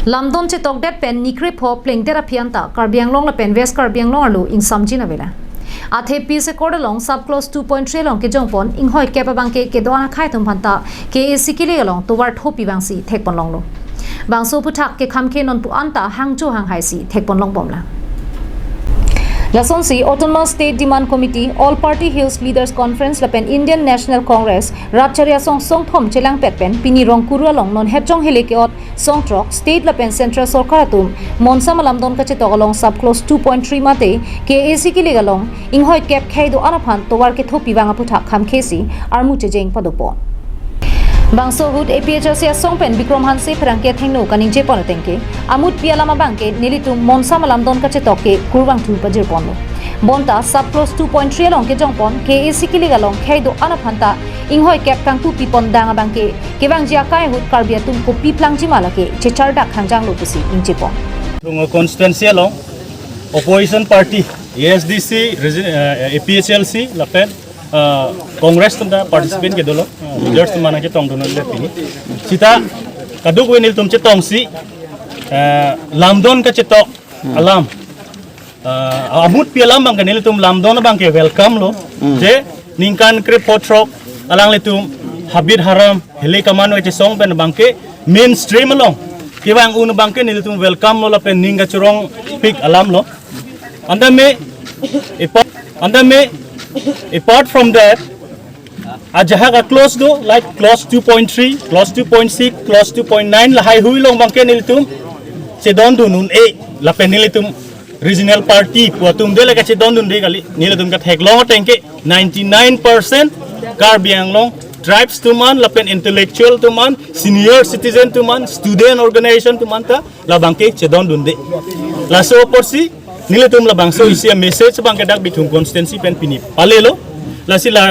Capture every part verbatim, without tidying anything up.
Lamdon chetokdet pen ni krepho plengdet aphi anta Karbi Anglong lapen West Karbi Anglong arlo ingsamjin avela. Athe Peace Accord along sub clause two point three along kejongpon inghoi kep abangke kedo-an akhei atum aphanta K A C kilik along tovar thopi vangsi thekponlonglo. Bangso aphuthak kekhamkhe nonpu anta hangcho hanghaisi thekponlongbomlang. Lasonsi Autonomous State Demand Committee, All Party Hills Leaders Conference lapen Indian National Congress, Ratchari Asong songthom chelangpet pen pini Rongkuru along non hetjong hele ke-ot songthrok state lapen central sorkar atum Monsam alamdon kachetok along sub clause two point three mate K A C kilik along inghoi kep khei do-an aphan tovar kethopi vang aphuthak khamkhesi armu chejeng padopon. Bangso ahut A P H L C asong pen Bikram Hanse pherangke athengno kaningjepon atengke, amutpi alam abangke nelitum Monsam alamdon kachetok ke kurvangthu pajirponlo. Bonta sub clause two point three along kejongpon K A C kilik along khei do-an aphanta inghoi kep kangtupipon dang abangke kevangji akai ahut Karbi atum kopi plangji ma lake chechardak hangjanglo pusi ningjepon. Rong constituency along opposition party A S D C, resi-, eh, A P H L C lapen, eh, Congress atum ta participant kedolo, eh, leaders atum mana chetongdunlo pini. Sita kadokave nelitum chetongsi, eh, lamdon kachetok alam, eh, amutpi alam abangke nelitum lamdon abangke welcome lo. Hmm. Je ningkan krepho throk alanglitum habit haram hele kaman kachesong pen abangke mainstream along kevang un abangke nelitum welcome lo lapen ning kachorongpik alam lo. Anta me, apart, anta me, apart from that, ajahak a clause do, like clause two point three, clause two point six, clause two point nine lahaihui along abangke nelitum chedondun un-e lapen nelitum regional party pu atum dele kachedondunde kali, nelitum katheklong atengke ninety-nine percent Karbi Anglong tribes atum an lapen intellectual atum an, senior citizen atum an, student organization atum anta labangke chedondunde. Laso apotsi nelitum labangso isi a-message abangke dak Bithung constituency pen pini palelo. Lasi la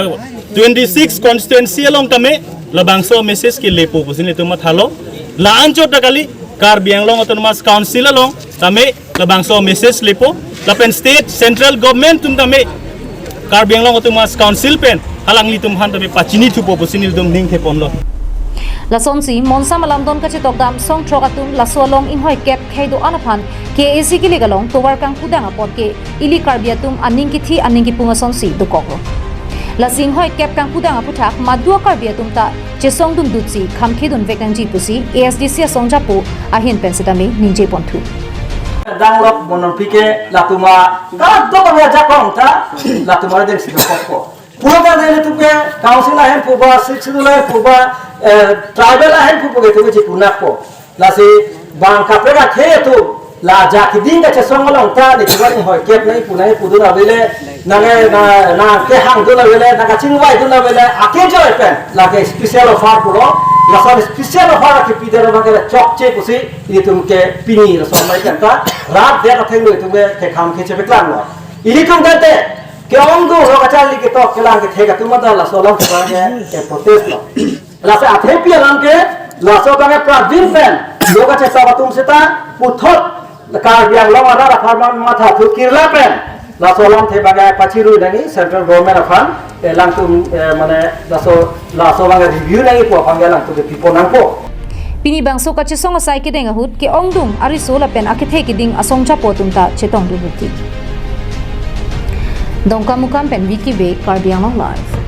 twenty-six constituency along tame labangso message kelepo pusi nelitum mathalo. La-anchot ta kali, Karbi Anglong Autonomous Council along tame labangso message lepo. Lapen state, central government atum tame Karbi Anglong Autonomous Council pen alanglitum aphan tame pachinithupo pusi nelitum ning theponlo. Lasonsi Monsam alamdon kachetok dam songthrok atum laso along inghoi kep khei do-an aphan K A C kilik along tovar kangkudang apot ke ili Karbi atum aning kithi aning kipung asonsi dokoklo. Lasi inghoi kep kangkudang aphuthak madu a-Karbi atum ta chesongdundutsi khamkhedun vek nangji pusi A S D C asong japo ahin pen setame ningjeponthu. Danglok monon pike latuma kadokave ajakong ta latuma dengsi dokokpo. Pura ta nelitum ke council ahem puba, sixth schedule ahem puba, eh, tribal ahem puba ke tuke chipunakpo. Lasi bang kaprek athe atum la ja keding kachesong along ta nelitum inghoi kep nangpu nangpudun avele, nang, na, nangkehangdun avele, nangkachingvaidun avele, akejoy pen lake special offer puro, lason special offer kipidet abangke chokche pusi nelitum ke pini lason mai pen ta rat det athengno nelitum ke kekhamkhe chepaklanglo. Ilitum kante ke-ongdung lo kacharli ketok kelang kethek atum anta laso alam abangke ke protest lo. Laso athepi alam ke laso abangke prabin pen lo kachetok atum seta puthot Karbi Anglong arat apharman mathathu kirla pen laso alamthe abangke pachirui nangji central government aphan, eh, alangtum, eh, mane laso, laso abangke review nangji pu aphan ke alangtum ke pipo nangpo. Pini bangso kachesong asai kedeng ahut ke-ongdung ariso lapen akethe keding asong japo atum ta chetongdun huti. Dongkamukam pen Vicky Bey, Karbi Anglong Live.